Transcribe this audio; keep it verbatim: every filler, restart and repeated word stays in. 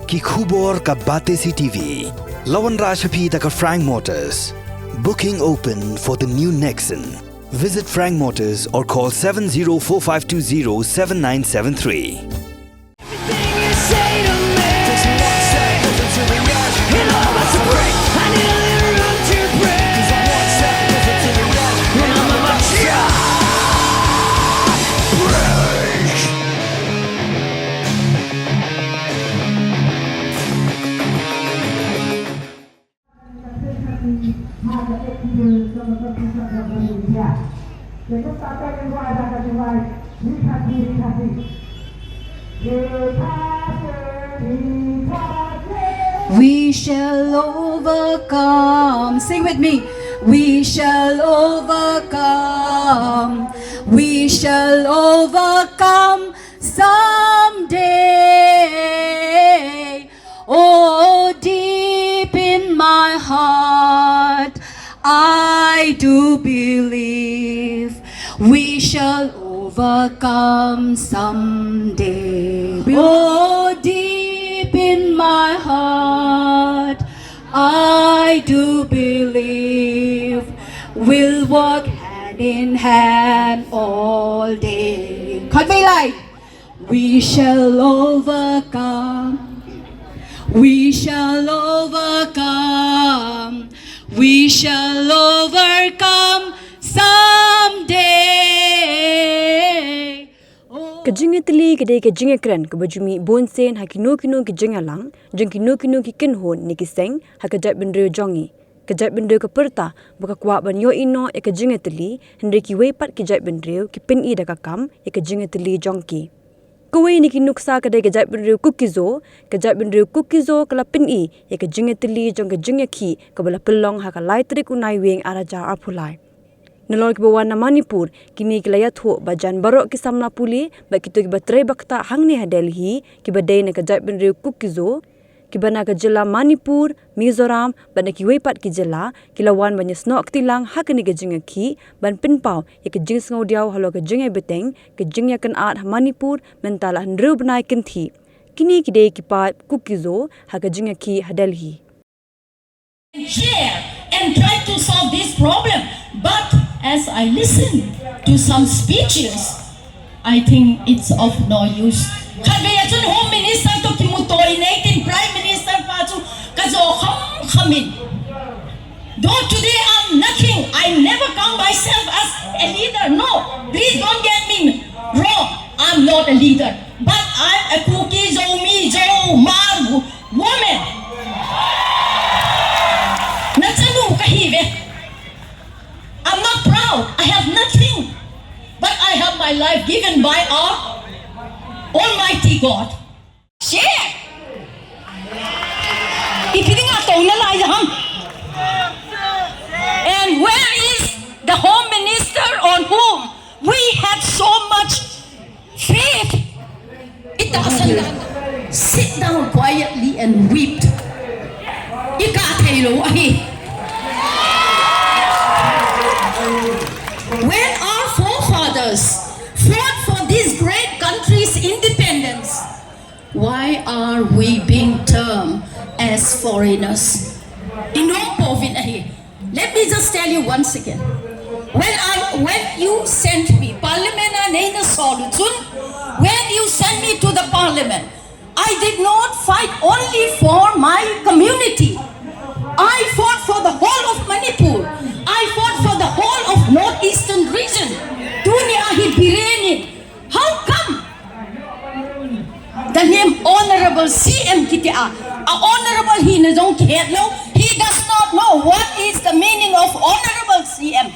Ki khubor ka Batesi T V. La wanrah sha phi da ka Frank Motors. Booking open for the new Nexon. Visit Frank Motors or call seven zero four five two zero seven nine seven three. We shall overcome. Sing with me. We shall overcome. We shall overcome someday. Oh, deep in my heart, I do believe we shall overcome someday. Oh, deep in my heart, I do believe we'll walk hand in hand all day. Khat vei lai. We shall overcome. We shall overcome. We shall overcome someday. Ka jingïatylli ka dei ka jingïakren kaba ju mih bun sien ha kino kino ki jingïalang jong kino kino ki kynhun ne ki seng ha ka jaitbynriew jong ngi. Ka jaitbynriew ka pyrta ba ka kwah ban ïohi noh ïa ka jingïatylli, hynrei kiwei pat ki jaitbynriew ki pyni da ka kam ïa ka jingïatylli jong ki. Kawei na ki nuksa ka dei ka jaitbynriew Kuki-Zo. Ka jaitbynriew Kuki-Zo ka la pyni ïa ka jingïatylli jong ka jingïakhih kaba la pynlong ha ka lai tarik u Naiwieng ar hajar arphew lai. Nalor kiba wan na Manipur, kine ki la ïathuh ba jan baroh ki samla pule bad kito kiba trei ba ktah hangne ha Delhi kiba dei na ka jaitbynriew Kuki-Zo, kiba na ka jylla Manipur, Mizoram bad na kiwei pat ki jylla, ki la wan ban ïasnoh kti lang ha kane ka jingïakhih ban pynpaw ïa ka jingsngewdiaw halor ka jingïabteng, ka jingïakynad ha Manipur mynta la hynriew bnai kynthih. Kine ki dei ki paid Kuki-Zo ha ka jingïakhih ha Delhi. Share and try to solve this problem. But as I listen to some speeches, I think it's of no use. Khatvei a chun Home Minister to ki mutoi nei tin Prime Minister pa chu ka zo kham kham in. Though today I'm nothing, I never count myself as a leader. No, please don't get me wrong. I'm not a leader. But I'm a Kuki Zomi Zo Hmar woman. Na chanu ka hi ve. I'm not proud. I have nothing. But I have my life given by our Almighty God. Share. Ipi ding a tong na lai ham. And where is the Home Minister on whom we had so much faith? Ita asan dan. Sit down quietly and weep. Ika thei lo ahi. When our forefathers fought for this great country's independence, why are we being termed as foreigners? Inom povin ahi. Let me just tell you once again. When I, when you sent me, Parliament a nei na sol chun, when you sent me to the Parliament, I did not fight only for my community. I fought for the whole of Manipur. I fought for the whole of Northeastern region. Tuni ahi bireni. How come? The name Honorable C M kiti a. A honorable hi na jong kihet lo. He does not know what is the meaning of Honorable C M.